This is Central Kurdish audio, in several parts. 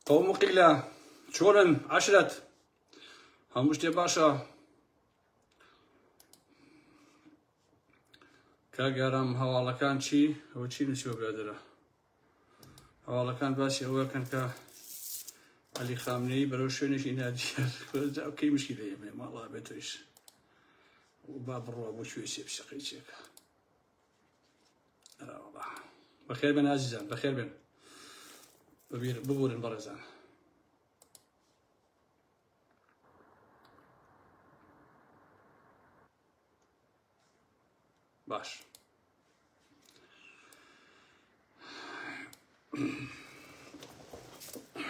قوم و قیلە چۆنن عەشرەت هەموو شتێ باشە کاک ئارام هەواڵەکان چی ئەوە چی نووسیوە برادەرە هەواڵەکان باسی ئەوەکەن کە عەلی خامنەیی بەرەو شوێنێکی نادیار کەی مشکیلە ئێمە ماڵا بێتەویش با بڕوا بۆ کوێ چێ بشەقەی چێکە بەخێر بێن ئازیزان بەخێر بێن ببورن بەڕێزان باش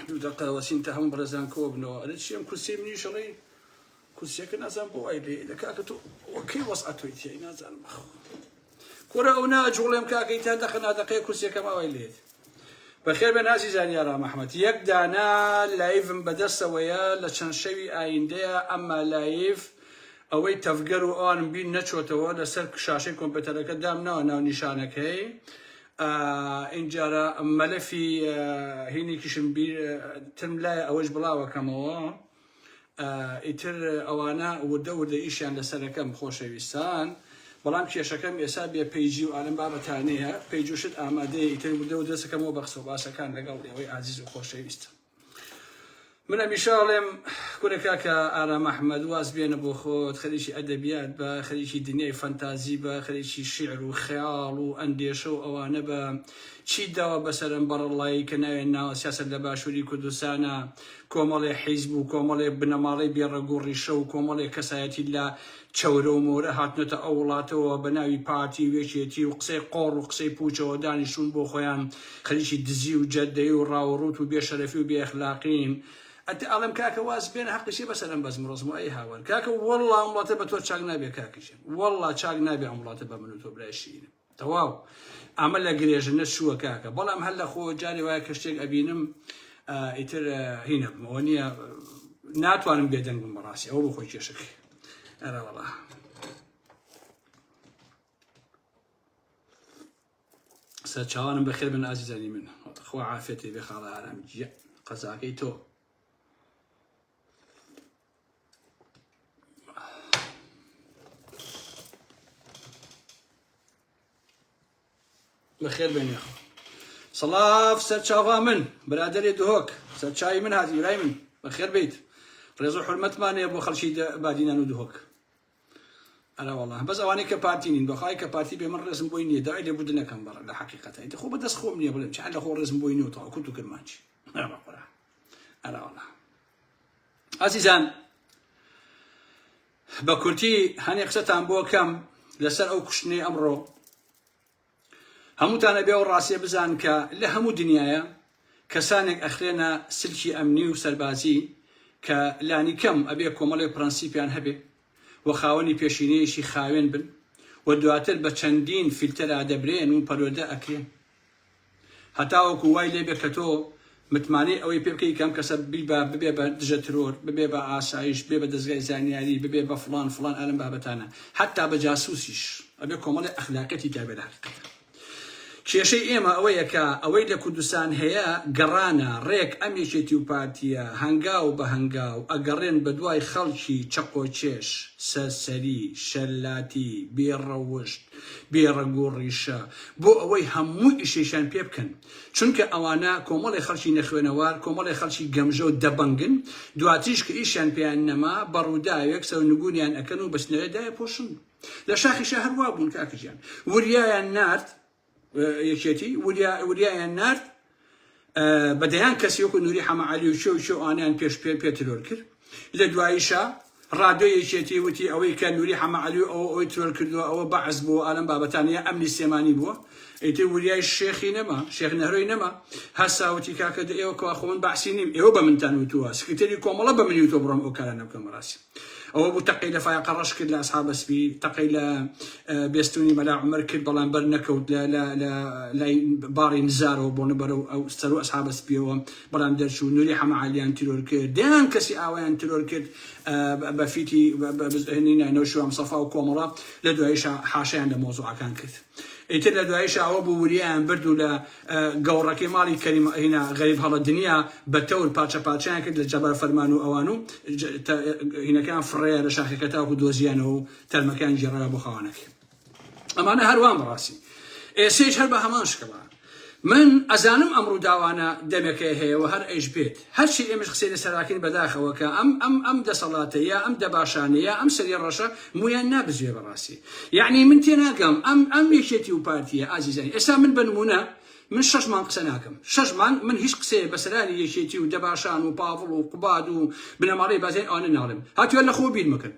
دوو دقە وەسین تا هەموو بەڕێزان کۆ بنەوە ئەرێ چی ئەم کورسی منیش ئەڵێی کورسیەکە نازانم بۆ وای لێ دە کاکە تۆ وەکەی وەزعە تۆی تیای نازانم بەخوا کوڕە ئەو ناجوڵێم کاکەی تا دەقە نادەقەیە کورسیەکەم ئاوای لێت بەخێر بێن ئازیزان یارام ئەحمەد یەک دانە live م بەدەستەوەیە لە چەند شەوی ئایندەیە ئەمما live ئەوەی تەڤگەر و ئەوانم بیر نەچۆتەوە لەسەر شاشەی کۆمپیوتەرەکە دامناوە ناونیشانەکەی ئینجارە مەلەفی هینێکیشم بیر ترم لایە ئەوەش بڵاوەکەمەوە ئیتر ئەوانە وردە وردە ئیشیان لەسەرەکەم خۆشەویستان بەڵام کێشەکەم ئێسا بێ page ی و ئالم بابەتانەیە page و شت ئامادەیە ئیتر وردە وردە دەستەکەمەوە بە قسە و باسەکان لەگەڵ ئێوەی ئازیز و خۆشەویست. من هەمیشە ئەڵێم کورە کاکە ئارام ئەحمەد واز بێنە بۆ خۆت خەریکی ئەدەبیات بە خەریکی دنیای فەنتازی بە خەریکی شیعر و خەیاڵ و ئەندێشە و ئەوانە بە چیت داوە بەسەر ئەم بەڕەڵایی کە ناوێن ناوە سیاسەت لە باشووری کوردستانە کۆمەڵێ حیزب و کۆمەڵێ بنەماڵەی بێ ڕەگ و ڕیشە و کۆمەڵێ کەسایەتی لە چەورە و مۆرە هاتنەتە ئەو وڵاتەوە بە ناوی پارتی و یەکێتی و قسەی قۆڕ و قسەی پوچەوە دانیشتوون بۆ خۆیان خەریکی دزی و جەردەیی و ڕاووڕووت و بێ شەرەفی و بێ ئەخلاقین. ئەتە ئەڵێم کاکە واز بێنە هەقی چیە بەسەر ئەم بەزم ڕەزمەوە ئەی هاوار کاکە وەڵڵا ئەم وڵاتە بە تۆ چاک نابێ کاکە گیان وەڵڵا چاک نابێ ئەم وڵاتە بە من و تۆ برای شیرینم تەواو ئەمە لە گرێژە نەچووە کاکە بەڵام هەر لە خۆ جارێ وایە کە شتێک ئەبینم ئیتر هینە بمەوە نییە ناتوانم بێدەنگ بم بەڕاستی ئەوە بۆ خۆی کێشەکەی ئەرە وەڵا سەرچاوانم بەخێر بن ئازیزانی من خوا عافێتی بێ خاڵە ئارام گیان قەزاکەی تۆ بەخێر بێن یاخوا سڵاف سەرچاوا من برادەرێ دهۆک سەرچاوی من هاتی برای من بەخێر بیت ڕێز و حرمەتمان هەیە بۆ خەڵکی بادینان و دهۆک ئەرا وەڵا بەس ئەوانەی کە پارتی نین بەخوای کە پارتی بێ من ڕێزم بۆی نییە داوای لێبوردن ئەکەم بەڕ لە حەقیقەتە ئیتر خۆ بەدەست خۆم نییە بڵێم چ لە خۆ ڕێزم بۆی نییە و تەواو کورت و کرمانجی ئەرا بەقورا ئەرا وەڵا ئازیزان بە کورتی هەنێ قسەتان بۆ کەم لەسەر ئەو کوشتنەی ئەمڕۆ هەمووتان ئەبێ ئەو ڕاستیە بزان کە لە هەموو دنیاە کەسانێک ئەخرێنە سلکی ئەمنی و سەربازی کە لانی کەم ئەبێ کۆمەڵێک پرەنسیپیان هەبێ و خاوەنی پێشینەیەکی خاوێن بن و دواتر بە چەندین فیلتەرا دەبرێن و پەروەردە ئەکرێن. هەتاوەکو وای لێبێ کە تۆ متمانەی ئەوەی پێ بکەی کە ئەم کەسە بیبا ببێ بە دژە ترۆر، ببێ بە ئاسایش، ببێ بە دەزگای زانیاری، ببێ بە فڵان فڵان ئالەم بابەتانە. حەتتا بە جاسوسیش ئەبێ کۆمەڵێ ئەخلاقیەتی تیا بێ لە حەقیقەتا. کێشەی ئێمە ئەوەیە کە ئەوەی لە کوردستان هەیە گەڕانە، ڕێک ئەم یەکێتی و پارتییە هەنگاو بە هەنگاو ئەگەڕێن بە دوای خەڵکی چەقۆکێش، سەرسەری، شەرلاتی، بێ ڕەوشت، بێ ڕەگ و ڕیشە، بۆ ئەوەی هەموو ئیشێکیان پێ بکەن، چونکە ئەوانە کۆمەڵێ خەڵکی نەخوێنەوار، کۆمەڵێ خەڵکی گەمژە و دەبەنگن، دواتریش کە ئیشیان پێیان نەما، بە ڕووداوێک سەرنگوونیان ئەکەن و بەچنەوێ دایەپۆشن. لە شاخیشا هەر وا بوون کاکە گیان. وریایان نارد، یەکێتی، وریا، وریایان نارد، بە دەیان کەسی وەکو نوری حەمە عەلی و کێ و کێ و ئەوانەیان پێش پێ پێ ترۆر کرد. لە دواییشا ڕادیۆی یەکێتی وتی ئەوەی کە نوری حەمە عەلی و ئەوە ئەوی ترۆر کردووە ئەوە بەعس بووە ئالەم بابەتانە یا ئەمنی سلێمانی بووە. ئیتر وریای شێخی نەما، شێخ نەهرۆی نەما. هەستا وتی کاکە دە ئێوە کوا خۆ من بەعسی نیم، ئێوە بە منتان وتووە، سکرتێری کۆمەڵە بە منی وتووە بڕۆم ئەو کارانە بکەم بەڕاستی. ئەوە بوو تەقەی لە فایەقە ڕەش کرد لە ئەسحابە سپی، تەقەی لە بێستونی مەلا عومەر کرد بەڵام بەر نەکەوت لە لە لە لای باڕی نزارەوە بۆ بەرەو ئەو سەرو ئەسحابە سپیەوە بەڵام دەرچوو. نوری حەمە عەلیان تیرۆر کرد، دەیان کەسی ئاوایان تیرۆر کرد بە فیتی نەوشیروان مستەفا و کۆمەڵە، لە دواییشا حاشایان لە مەوزوعەکان کرد. ئیتر لە دواییشا ئەوە بوو وریایان برد و لە گەوڕەکەی ماڵی کەریم هینا غەریب هەڵەدنیا بە تەور پارچە پارچەیان کرد لە جەبار فەرمان و ئەوان و هینەکەیان فڕێیا لە شاخەکە تاوەکو دۆزیانەوە و تەرمەکەیان گێڕایەوە بۆ خاوەنەکەی. ئەمانە هەروان بەڕاستی ئێسەیش هەر بە هەمان شکڵە. من ئەزانم ئەم ڕووداوانە دەمێکەیە هەیە و هەر ئەیش بێت. هەرچی ئێمەش قسەی لەسەر ئەکەین بەداخەوە کە ئەم ئەم ئەم دەسەڵاتە یا ئەم دەباشانە یا ئەم سەری ڕەشە مویان نابزوێ بەڕاستی. یەعنی من تێناگەم ئەم ئەم یەکێتی و پارتیە ئازیزانی ئێستا من بە نمونە من شەش مانگ قسە ناکەم شەش مانگ من هیچ قسەیە بە سەرانی یەکێتی و دەباشان و پاڤڵ و قوباد و بنەماڵەی بازیان ئەوانە ناڵێم هاتووە لە خۆ بیر مەکەن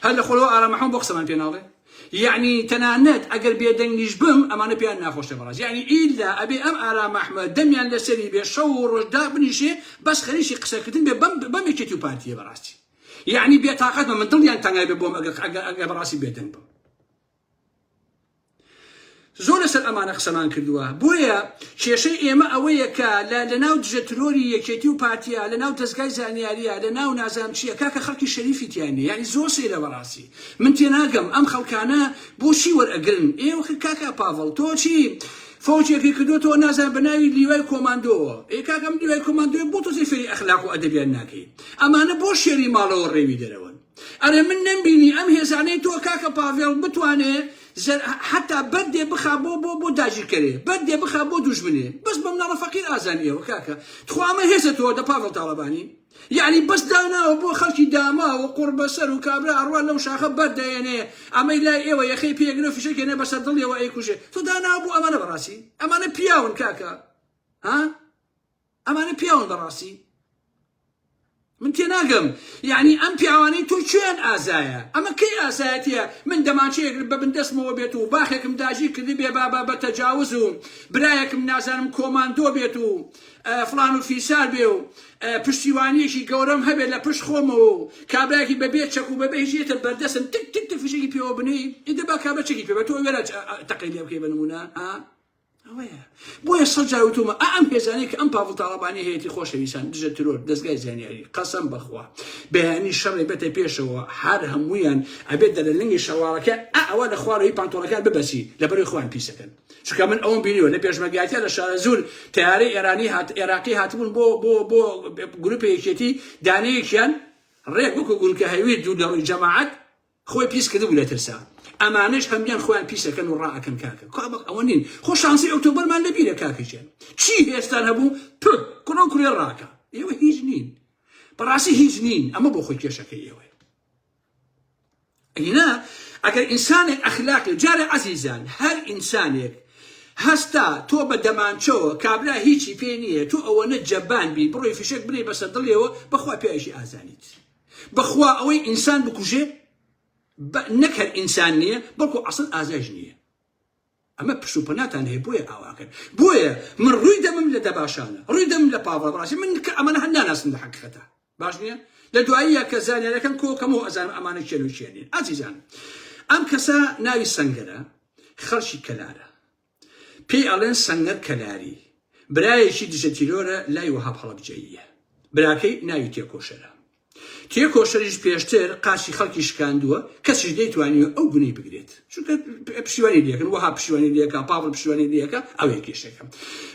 هەر لە خۆلەوە ئارام محەمەد بۆ قسەمان پێ ناڵێ یەعنی تەنانەت ئەگەر بێدەنگیش بم ئەمانە پێیان ناخۆشە بەڕاست یەعنی ئیلا ئەبێ ئەم ئارام ئەحمەد دەمیان لەسەری بێ شەو و ڕۆژ دابنیشێ بەس خەریکی قسەکردن بێ بەم بەم یەکێتی و پارتیە بەڕاستی یەعنی بێتاقەت بە من دڵیان تەنگای بێ بۆم ئەگەر ئەگەر بەڕاستی بێدەنگ بم زۆر لەسەر ئەمانە قسەمان کردووە، بۆیە کێشەی ئێمە ئەوەیە کە لە لەناو دژە ترۆری یەکێتی و پارتیا، لەناو دەزگای زانیاریا، لەناو نازانم چیە، کاکە خەڵکی شەریفی تیا نیە، یانی زۆر سەیرە بەڕاستی من تێناگەم ئەم خەڵکانە بۆچی وەرئەگرن، ئێوە کاکە پاڤڵ تۆ چی فەوجێکی کردۆتەوە نازانم بە ناوی لیوای کۆماندۆوە، ئێ کاکە ئەم لیوای کۆماندۆیە بۆ تۆزێ فێری ئەخلاق و ئەدەبیان ناکەی، ئەمانە بۆ شێری ماڵەوە ڕێوی دەرەوەن. ئەرێ من نەمبینی ئەم هێزانەی تۆ کاکە پاڤێڵ بتوانێ حەتا بەردێ بخا بۆ بۆ بۆ داگیرکەرێ بەردێ بخا بۆ دوژمنێ بەس بە مناڵە فەقیر ئازان ئێوە کاکە تخوا ئەمە هێزە تۆ دە پاڤڵ تاڵەبانی یعنی بەس داناوە بۆ خەڵکی داما و قوڕبەسەر و کابرا ئەڕوا لەو شاخە بەردەێنێ ئەمەی لای ئێوە یەخەی پێگرە فشەکێنێ بەسەر دڵیەوە ئەیکوژێ تۆ داناوە بۆ ئەمانە بەڕاستی ئەمانە پیاون کاکە ها ئەمانە پیاون بەڕاستی من تێناگەم یعنی ئەم پیاوانەی تۆ کوێیان ئازایە ئەمە کەی ئازایەتیە من دەمانچەیەک بە بن دەستمەوە بێت و باخێکم داگیر کردبێ با بە بە تەجاوز و برایەکم نازانم کۆماندۆ بێت و فڵان و فیسار بێ و پشتیوانیەکی گەورەم هەبێت لە پشت خۆمەوە و کابراکی بەبێ چەک و بەبێ هیچ یەتە بەردەستم تک تک تک فیشەکی پێوە بنێی ئیدە با کابرا چەکی پێ بێ تۆ وێرا تەقەی لێ بکەی بە نمونە ها ئەوەیە بۆیە سە جار وتومە ئا ئەم هێزانەی کە ئەم پاڤڵ تاڵەبانی هەیەتی خۆشەویستان دژە ترۆر دەزگای زانیاری قەسەم بەخوا بەیانی شەڕی بێتە پێشەوە هەر هەمویان ئەبێت دەرە لنگی شەواڵەکە ئا ئەوە لە خوارەوەی پانتۆڵەکان ببەسی لەبەرەوەی خۆیان پیسەکەن چونکە من ئەوم بینیوە لە پێشمەرگایەتیا لە شارەزوور تەیارەی ئێرانی هات عێراقی هاتبوون بۆ بۆ بۆ گروپی یەکێتی دانەیەکیان ڕێک وەکو گونکە هەویر دوور لە ڕووی جەماعەت خۆی پیس کردبوو لە ترسا ئەمانەش هەموان خۆیان پیسەکەن و ڕائەکەن کاکە کوا ئەوە نین خۆ شانسی ئۆکتۆبەرمان لەبیرە کاکە گیان چی هێزتان هەبوو پ کوڕە و کوڕێ ڕاکە ئێوە هیچ نین بەڕاستی هیچ نین ئەمە بۆ خۆی کێشەکەی ئێوەیە ئەگینا ئەگەر ئینسانێک ئەخلاقی جارێ عەزیزان هەر ئینسانێک هەستا تۆ بە دەمانچەوە کابرا هیچی پێ نییە تۆ ئەوەنە جەبان بی بڕۆی فیشەک بنێی بەسەر دڵیەوە بەخوا پیاوێکی ئازانیت بەخوا ئەوەی ئینسان بکوژێ نەک هەر ئینسان نییە بەڵکو ئەسڵ ئازایش نییە ئەمە پشت و پەناتان هەیە بۆیە ئاواکەن بۆیە من ڕووی دەمم لە دەباشانە ڕووی دەمم لە پاڤڵ بەڕاستی من کە ئەمانە هەر ناناسم لە حەقیقەتە باش نییە لە دواییە کە زانیارەکەم کۆکەمەوە ئەزانم ئەمانە کێن و کێ نین ئازیزان ئەم کەسە ناوی سەنگەرە خەڵکی کەلارە پێی ئەڵێن سەنگەر کەلاری، برایەکی دژە تیرۆرە لای وەهاب هەڵەبجەییە، براکەی ناوی تێکۆشەرە. تێکۆشەریش پێشتر قاچی خەڵکی شکاندووە، کەسیش نەیتوانیوە ئەو گونەی بگرێت، چونکە پشتیوانی لێکەن، وەهاب پشتیوانی لێکا، پاڤڵ پشتیوانی لێکا، ئەوەیە کێشەکە.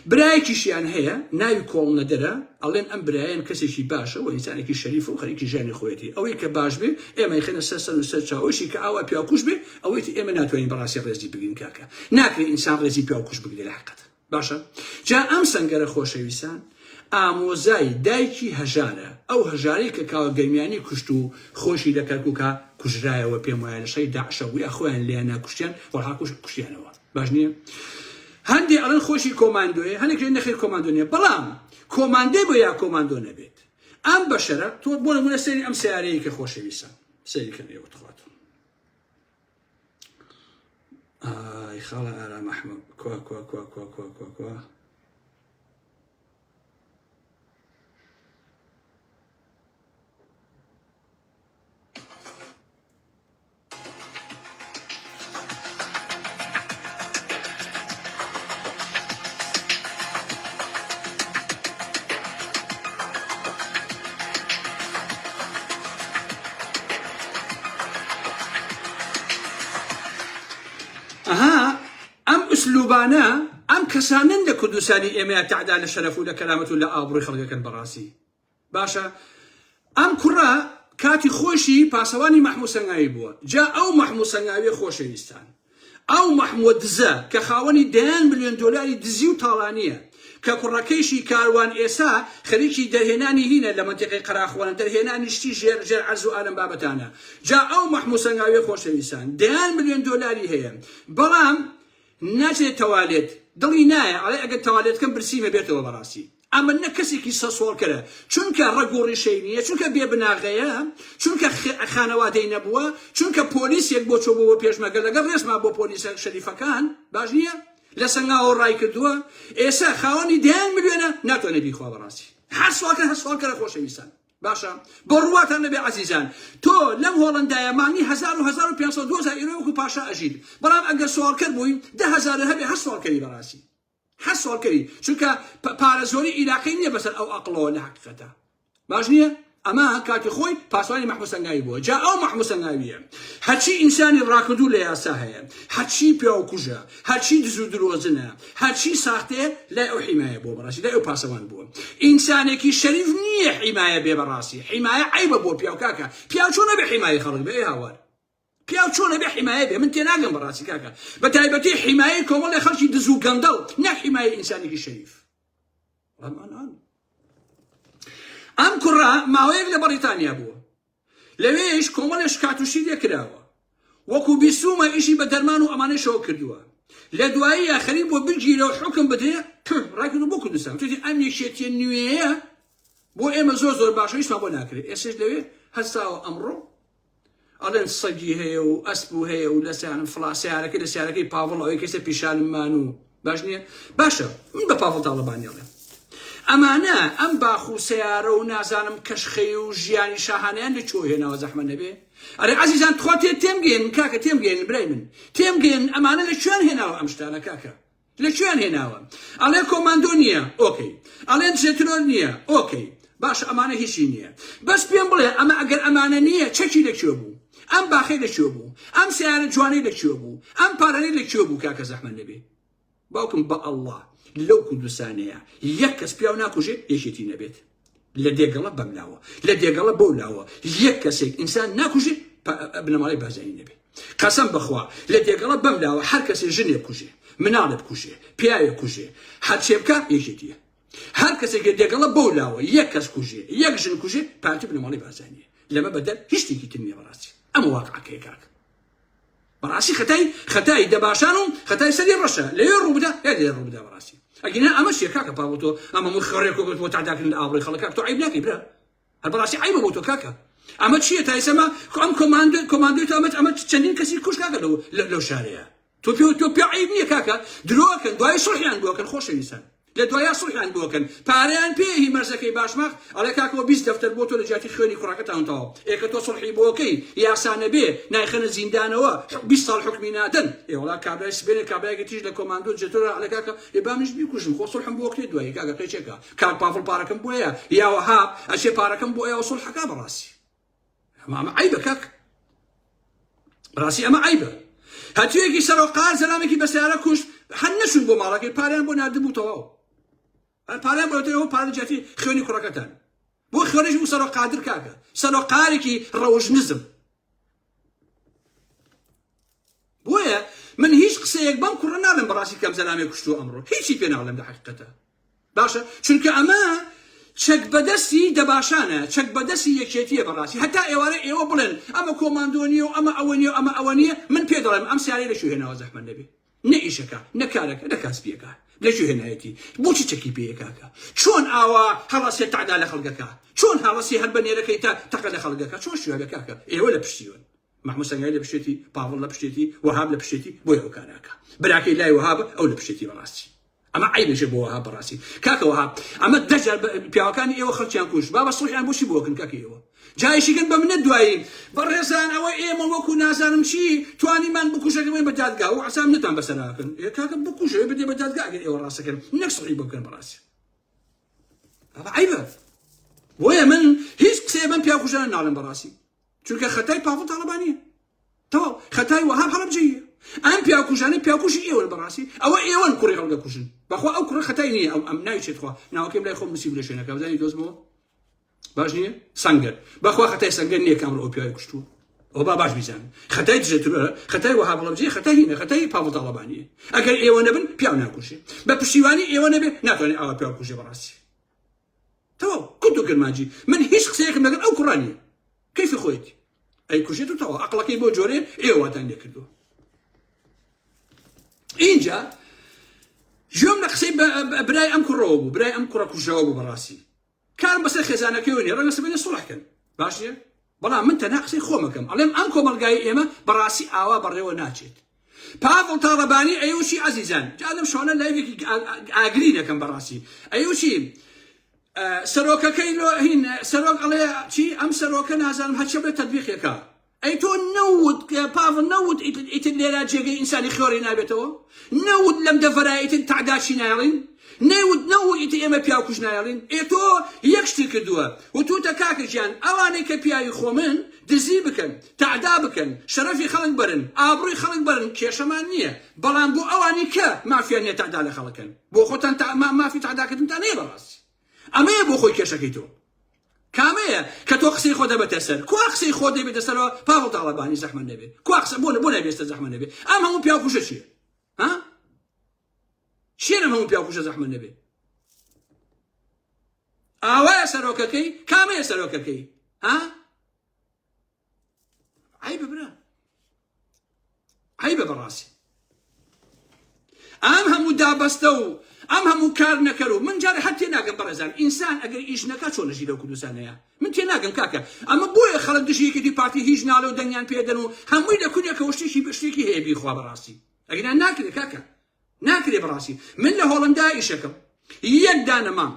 برایەکیشیان هەیە ناوی کۆڵنەدەرە، ئەڵێن ئەم برایەن کەسێکی باشە و ئینسانێکی شەریفە و خەریکی ژیانی خۆیەتی، ئەوەی کە باش بێ ئێمە ئەیخەینە سەر سەر و سەر چاو، ئەویشی کە ئاوا پیاوکوژ بێ ئەوەی تر ئێمە ناتوانین بەڕاستی ڕێزی بگرین کاکە ناکرێ ئینسان ڕێزی پیاوکوژ بگرێ لە حەقت باشە جا ئەم سەنگەرە خۆشەویستان ئامۆزای دایکی هەژارە ئەو هەژارەی کە کاوە گەرمیانی کوشت و خۆشی لە کەرکوکا کوژرایەوە پێم وایە لە شەڕی داعشە بوو یا خۆیان لێیان ناکوشتیان وەڵها کوش کوشتیانەوە باش نییە هەندێ ئەڵێن خۆشی کۆماندۆیە هەندێک لێن نەخێر کۆماندۆ نییە بەڵام کۆماندۆی بۆ یا کۆماندۆ نەبێت ئەم بەشەرە تۆ بۆ نمونە سەیری ئەم سیارەیە کە خۆشەویستە سەیری کەن ئێوە تخوات ئای خاڵە ئارام ئەحمەد کوا کوا کوا کوا کوا کوا کوا ئەها ئەم. ئسلوبانە ئەم کەسانەن لە کوردستانی ئێمەیا تەعدا لە شەرەف و لە کەرامەت و لە ئابڕوی خەڵک ئەکەن بەڕاستی باشە ئەم کوڕە کاتی خۆشی پاسەوانی مەحموو سەنگاوی بووە جا ئەو مەحموو سەنگاویە خۆشەویستان ئەو مەحمووە دزە کە خاوەنی دەیان ملیۆن دۆلاری دزی و تاڵانیە کە کوڕەکەیشی کاروان ئێسا خەریکی دەرهێنانی هینە لە مەنتیقەی قەراخوانە دەرهێنانی شتی ژێر ژێر عەرز و ئالەم بابەتانە جا ئەو مەحموو سەنگاویە خۆشەویستان دەیان ملیۆن دۆلاری هەیە بەڵام ناچێت تەوالێت دڵی نایە ئەڵێ ئەگەر تەوالێت کەم برسیمە بێتەوە بەڕاستی ئەمە نە کەسێکی سەسۆڵکەرە چونکە ڕەگ و ڕیشەی نییە چونکە بێ بناغەیە چونکە خانەوادەی نەبووە چونکە پۆلیسێک بۆ چۆ بۆ پێشمەگە لەگەڵ ڕێزما بۆ پۆلیسە شەریفەکان باش نییە لە سەنگاوە ڕای کردووە ئێستا خاوەنی دەیان ملیۆنە ناتوانێت بیخوا بەڕاستی هەر سواڵکەر هەر سواڵکەرە خۆشەویستان باشە بڕواتان نەبێ عەزیزان تۆ لەم هۆڵەندایە مانگی 1000 و 1500 2000 ئیرۆ وەکو پاشا ئەژیت بەڵام ئەگەر سواڵکەر بووی 10000 هەبێ هەر سواڵکەری بەڕاستی هەر سواڵکەری چونکە پارە زۆری ئیلاقەی نییە بەسەر ئەو ئەقڵەوە لە حەقیقەتە باش نییە ئەمە کاتی خۆی پاسوانی مەحموود سەنگاوی بووە جا ئەو مەحموود سەنگاویە هەرچی ئینسانی ڕاکردوو لە یاسا هەیە هەرچی پیاوکوژە هەرچی دز و درۆزنە هەرچی ساختەیە لای ئەو حیمایە بووە بەڕاستی لای ئەو پاسەوان بووە ئینسانێکی شەریف نییە حیمایە بێ بەڕاستی حیمایە عیبە بۆ پیاو کاکە پیاو چۆن نەبێ حیمایە خەڵک بێ هاوار پیاو چۆن ئەبێ حیمایە بێ من تێناگەم بەڕاستی کاکە بە تایبەتی حیمایەی کۆمەڵی خەڵکی دز و گەندەڵ نەک حیمایەی ئینسانێکی شەریف ئەم کوڕە ماوەیەک لە بەڕیتانیا بووە لەوێش کۆمەڵێ شکات و شتی لێ کراوە وەکو بیسومە ئیشی بە دەرمان و ئەمانەشەوە کردووە لە دواییە خەریک بۆ بگیرە و حکم بدرێ ڕایکردو بۆ کوردستان وتێتی ئەم یەکێتیە نوێیە بۆ ئێمە زۆر زۆر باشە هیچمان بۆ ناکرێت ئێسش لەوێ هەستاوە ئەمڕۆ ئەڵێن سەگی هەیە و ئەسپ و هەیە و لەسیانم فڵا سیارەکەی لە سیارەکەی پاڤڵ ئەوەی کەسە پیشانممان و باش نییە باشە من بە پاڤڵ تاڵەبانی ئەڵێم ئەمانە ئەم باخ و سیارە و نازانم کەشخەی و ژیانی شاهانیان لە چۆ هێناوە زەحمە نەبێ ئەرێ عەزیزان تخوا تێ تێمگەێن کاکە تێمگەێن برای من تێمگەێن ئەمانە لە کوێن هێناوە ئەم شتانە کاکە لە کوێیان هێناوە؟ ئەڵێ کۆماندۆ نییە okay. ئەڵێن دژەترۆر نییە okay. باشە ئەمانە هیچی نییە. بەس پێم بڵێ ئەمە ئەگەر ئەمانە نییە چەکی لە کوێ بوو؟ ئەم باخەی لە کوێ بوو؟ ئەم سەیارە جوانەی لە کوێ بوو؟ ئەم پارانەی لە کوێ بوو کاکە زەحمەت نەبێ؟ باوکم بە ئەڵڵا لەو کوردستانەیە یەک کەس پیاو ناکوژێ یەکێتی نەبێت. لە دێگەڵە بەم لاوە لە دێگەڵە بەو لاوە یەک کەسێک ئینسان ناکوژێ بنەماڵەی بارزانی نەبێ قەسەم بەخوا لە دێگەڵە بەم لاوە هەر کەسێ ژنێ بکوژێ مناڵێ بکوژێ پیاوێ کوژێ هەرچێ بکە یەکێتیە هەر کەسێک لە دێگەڵە بەو لاوە یەک کەس کوژێ یەک ژن کوژێ پارتی بنەماڵەی بارزانیە لەمە بەدەر هیچ شتێکی تر نییە بەڕاستی ئەمە واقعەکەیە کاک بەڕاستی خەتای خەتای دەباشان و خەتای سەری ڕەشە لەوێ ڕووبدا یا لێ ڕووبدا بەڕاستی ئەگینا ئەمە چیە کاکە پاوە تۆ ئەمە من خڕێک و بۆ تاداکردن لە ئابڕووی خەڵک کاک تۆ عیب ناکەی برا هەر بەڕاستی عیبە بۆ تۆ کاکە ئەمە چییە تا ئێستا ئەم کۆماندۆ کۆماندۆی تۆ ئەمە ئەمە چەندین کەسی کوش کاکە لەو لەو شارەیە تۆ پێ تۆ پێ عیب نییە کاکە درۆکەن دوای سوڵحیان بۆکەن خۆشەویستان لە دوایە سوڵحیان بۆکەن پارەیان پێ هی مەرزەکەی باشماخ ئەڵێ کاکەوە 20 دەفتەر بۆ تۆ لە جیاتی خوێنی کوڕەکەتان تەواو ئێکە تۆ سوڵحی بۆکەی یاسا نەبێ نایخەنە زیندانەوە 20 ساڵ حکمی نادەن ئێ وەڵا کابرای سبێنێ کابرایەکی تیژ لە کۆماندۆ جێتۆرە ئەڵێ کاکە ئێ با منیش بیکوژم خۆ سوڵحم بۆ کرێ دوایی کاکە قەیچێکە کاک پاڤڵ پارەکەم بۆیە یا وەهاب ئەچێ پارەکەم بۆیە و سوڵحەکە بەڕاستی ئەمە عیبە کاک ڕاستی ئەمە عیبە هەتوێکی سەرۆقار زەلامێکی بە سیارە کوشت هەر نەچوون بۆ ماڵەکەی پاریان بۆ ناردبوو تەواو هەر پاریان بۆ تەواو پارە جیاتی خوێنی کوڕەکەتان بۆ خوێنیش بوو سەرۆک قادر کاکە سەرۆقارێکی ڕەوش نزم بۆیە من هیچ قسەیەک بەم کوڕە ناڵێم بەڕاستی کەم زەلامێک کوشتووە ئەمڕۆ هیچی پێ ناڵێم لە حەقیقەتە باشە چونکە ئەمە چەک بەدەستی دەباشانە چەک بەدەستی یەکێتیە بەڕاستی هەتا ئێوارە ئێوە بڵێن ئەمە کۆماندۆ نییە و ئەمە ئەوە نییە و ئەمە ئەوە نییە من پێ دەڵێم ئەم سیارەی لە کوێ هێناوە زەحمەت نەبێ نە ئیشەکە نە کارەکە نە کاسپیەکە لە کوێ هێنایەتی بۆچی چەکی پێ کاکە چۆن ئاوا هەڵەسێ تەعدا لە خەڵکەکە چۆن هەڵەسی هەر بە نێرەکەی تا تەقە لە خەڵکەکە چۆن شوێنە کاکە ئێوە لە پشتیون مەحمود سەنگاوی لە پشتێتی، پاڤڵ لە پشتێتی، وەهاب لە پشتێتی، بۆیە ئەو کارە ئەکا. براکەی لای وەهابە، ئەو لە پشتێتی بەڕاستی. ئەمە عەیبێکە بۆ وەهاب بەڕاستی. کاکە وەهاب، ئەمە دە جار پیاوەکانی ئێوە خەڵکیان کوشت، بابە سوڵحیان بۆچی بۆ ئەکەن کاکە ئێوە؟ جا ئیشیکەن بە منەت دوایی. بەڕێزان ئەوە ئێمە وەکو نازانم چی توانیمان بکوژەکە بەین بە دادگا و عەسا منەتان بەسەرا ئەکەن. ئێ کاکە بکوژە بدێ بە دادگا ئەگەر ئێوە ڕاستەکەن نەک سوڵحی بۆ بکەن بەڕاستی. بابە عەیبە. بۆیە من هیچ قسەیە بەم پیاوکوژانە ناڵێم بەڕاستی. چونکە خەتای پاڤڵ تاڵەبانیە تەواو خەتای وەهاب هەڵەبجەیە. ئەم پیاوکوژانە پیاوکوژی ئێوەن بەڕاستی ئەوە ئێوەن کوڕی خەڵک دەکوژن بەخوا ئەو کوڕە خەتای نییە ئەو ئەم ناوی چێت خوا ناوەکەیم لای خۆم نووسی لە شوێنەکە بزانی دۆزمەوە باش نییە سەنگەر بەخوا خەتای سەنگەر نییە کە ئەمڕۆ ئەو پیاوی کوشتووە ئەو با باش بیزانن خەتای دژە ترۆرە خەتای وەها بڵەبجێ خەتای هینە خەتای پاڤڵ تاڵەبانیە ئەگەر ئێوە نەبن پیاو ناکوژێ بە پشتیوانی ئێوە نەبێ ناتوانێت ئاوا پیاو بکوژێ بەڕاستی تەواو کورت و کرمانجی من هیچ قسەیەکم لەگەڵ ئەو کوڕە نییە کەیفی خۆیەتی ئەی کوژێت و تەواو عەقڵەکەی بۆ جۆرێ ئێوە واتان لێ کردووە اینجا گوێم لە قسەی برای ئەم کوڕەوە بوو برای ئەم کوڕە کوژەوە بوو بەڕاستی کارم بەسەر خێزانەکەیەوە نیە ڕەنگە سبەینێ سوڵح کەن باش نیە بەڵام من تەنها قسەی خۆمەکەم ئەڵێم ئەم کۆمەڵگای ئێمە بەڕاستی ئاوا بەڕێوە ناچێت پاڤڵ تاڵەبانی ئەیوچی ئەزیزان جا لەم شوانە لایڤێکی ئاگری دەکەم بەڕاستی ئەیوچی سەرۆکەکەی هین سەرۆک ئەڵێ چی ئەم سەرۆکە نازانم هەرچە بێت تەتبیقێکە ئەی تۆ نەوت پاڤڵ نەوت ئیتر لێرە جێگەی ئینسانی خوێڕی نابێتەوە؟ نەوت لەم دەڤەرە ئیتر تەعداچی نایەڵین؟ نەوت نەوت ئیتر ئێمە پیاوکوژ نایەڵین؟ ئێ تۆ یەک شتی کردووە وتوتە کاکە گیان ئەوانەی کە پیاوی خۆمن دزی بکەن تەعدا بکەن شەرەفی خەڵک بەرن ئابڕوی خەڵک بەرن کێشەمان نییە بەڵام بۆ ئەوانی کە مافیان نییە تەعدا لە خەڵک کەن بۆ خۆتان مافی تەعداکردنتان هەیە بەڕاستی ئەمەیە بۆ خۆی کێشەکەی تۆ کامەیە کە تۆ قسەی خۆ دەبێتە سەر کوا قسەی خۆ دەبێتە سەرەوە پاڤڵ تاڵەبانی زەحمەت نەبێ کوا قسە بۆ بۆ نابێستە زەحمەت نەبێ ئەم هەموو پیاو کوژە چییە ها چییە ئەم هەموو پیاو کوژە زەحمەت نەبێ ئاوایە سەرۆکەکەی کامەیە سەرۆکەکەی ها عیبە برا عیبە بەڕاستی ئەم هەموو دابەستە و ئەم هەموو کار نەکەر و من جارێ هەر تێناگەم بەڕێزان ئینسان ئەگەر ئیش نەکا چۆن نەژی لەو کوردستانەیە من تێناگەم کاکە ئەمە بۆیە خەڵک دژی یەکێتی پارتی هیچ ناڵێ و دەنگیان پێدەن و هەمووی لە کونێکەوە شتێکی شتێکی هەیە بیخوا بەڕاستی ئەگینا ناکرێ کاکە ناکرێ بەڕاستی من لە هۆڵندا ئیشەکەم یەک دانە مام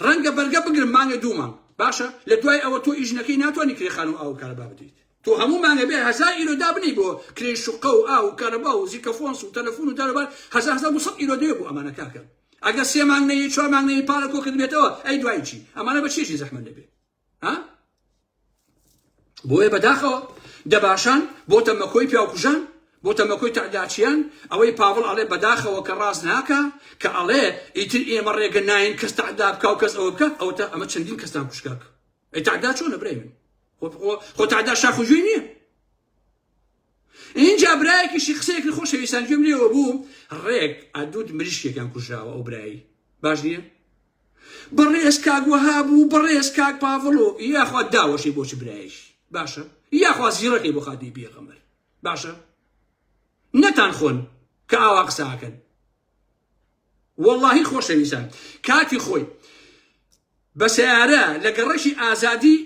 ڕەنگە بەرگە بگرم مانگێ دوو مانگ باشە لە دوای ئەوە تۆ ئیش نەکەی ناتوانانی کرێ خانوو ئاو و کارەبا بدەیت تۆ هەموو مانگە بێ هەزار ئیرۆ دابنی بۆ کرێی شوقە و ئاو و کارەبا و زیکەفۆنس و تەلەفۆن و داروبار هەزار 1200 ئیرۆ دەوێ بۆ ئەمانە کاکە ئەگەر سێ مانگ نەیەی چوار مانگ نەیەی پارە کۆ کردبێتەوە ئەی دوای چی ئەمانە بە چێژی زەحمەت نەبێ ها بۆیە بەداخەوە دەباشان بۆتە مەکۆی پیاوکوژان بۆتە مەکۆی تەعداچیان ئەوەی پاڤڵ ئەڵێ بەداخەوە کە ڕاست ناکا کە ئەڵێ ئیتر ئێمە ڕێگە ناین کەس تەعدا بکا و کەس ئەوە بکا ئەوەتا ئەمە چەندین کەستان کوشت کاکە ئەی تەعدا چۆنە برای من خۆ تەعدا شاخ و گوێی نییە اینجا برایەکیشی قسەیەکی خۆشەویستان گوێم لێوە بوو ڕێک ئەدوت مریشکێکیان کوژراوە ئەو برایی باش نییە بەڕێز کاک وەهاب و بەڕێز کاک پاڤڵ و یاخوا داوەشی بۆچ برایش باشە یاخوا زیڕەکەی بۆ خاتری پێغەمبەر باشە نەتان خۆن کە ئاوا قساکەن واللهی خۆشەویستان کاتی خۆی بە سیارە لە گەڕەکی ئازادی